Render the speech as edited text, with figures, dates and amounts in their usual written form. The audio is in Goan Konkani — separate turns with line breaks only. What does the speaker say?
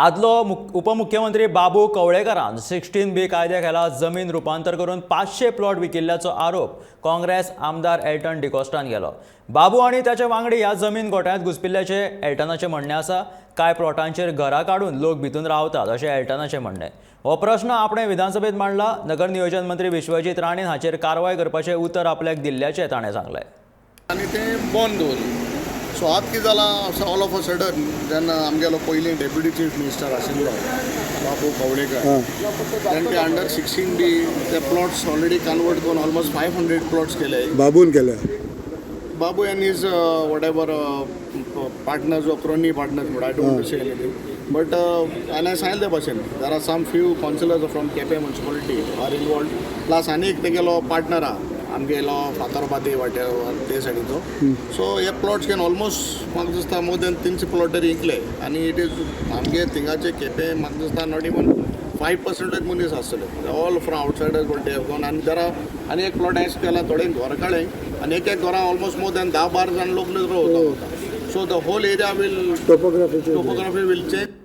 आदलो उपमुख्यमंत्री बाबू कवळेकारान 16B कायद्या खाला जमीन रुपांतर करून 500 प्लॉट विकिल्ल्याचो आरोप काँग्रेस आमदार एल्टन डिकॉस्टान केलो. बाबू आनी ताचे वांगडी ह्या जमीन घोटाळ्यांत घुसपिल्ल्याचें एल्टनाचें म्हणणें आसा. कांय प्लॉटांचेर घरां काडून लोक भितून रावतात अशें एल्टनाचें म्हणणें. हो प्रश्न आपणें विधानसभेत मांडला. नगर नियोजन मंत्री विश्वजीत राणेन हाचेर कारवाय करपाचें उतर आपल्याक दिल्ल्याचें ताणें सांगलें.
आनी तें बंद दवरलें. सो आतां कितें जालां, ऑल ऑफ अ सडन जेन्ना आमगेलो पयलीं डेप्युटी चीफ मिनिस्टर आशिल्लो बाबू कवळेकर, तेणें ते अंडर 16B ते प्लॉट्स ऑलरेडी कन्वर्ट करून ऑलमोस्ट 500 प्लॉट्स केले.
बाबून केल्या?
Babu and his whatever partners or crony partners, but I don't want to say anything. But and I सांगले ते भाशेन there are some few councillors from Quepem municipality are involved, plus आनी एक तेगेलो पार्टनर आहा आमगेलो फातरबाती वाटे ते सायडीचो. सो हे प्लॉट्स घेवन ऑलमोस्ट म्हाका दिसता मोर दॅन 300 प्लॉट तरी इकले आनी it is आमगे थिंगाचे केपें म्हाका दिसता not even 5% मनीस आसतले, all from outsiders but they have gone. आनी there are आनी एक प्लॉट हांवें केला, थोडे घर काडले आनी एक एक घरां ऑलमोस्ट मोर दॅन 10-12 जाण लोक रावता. So the whole area will
टोपोग्राफीचे
topography will change.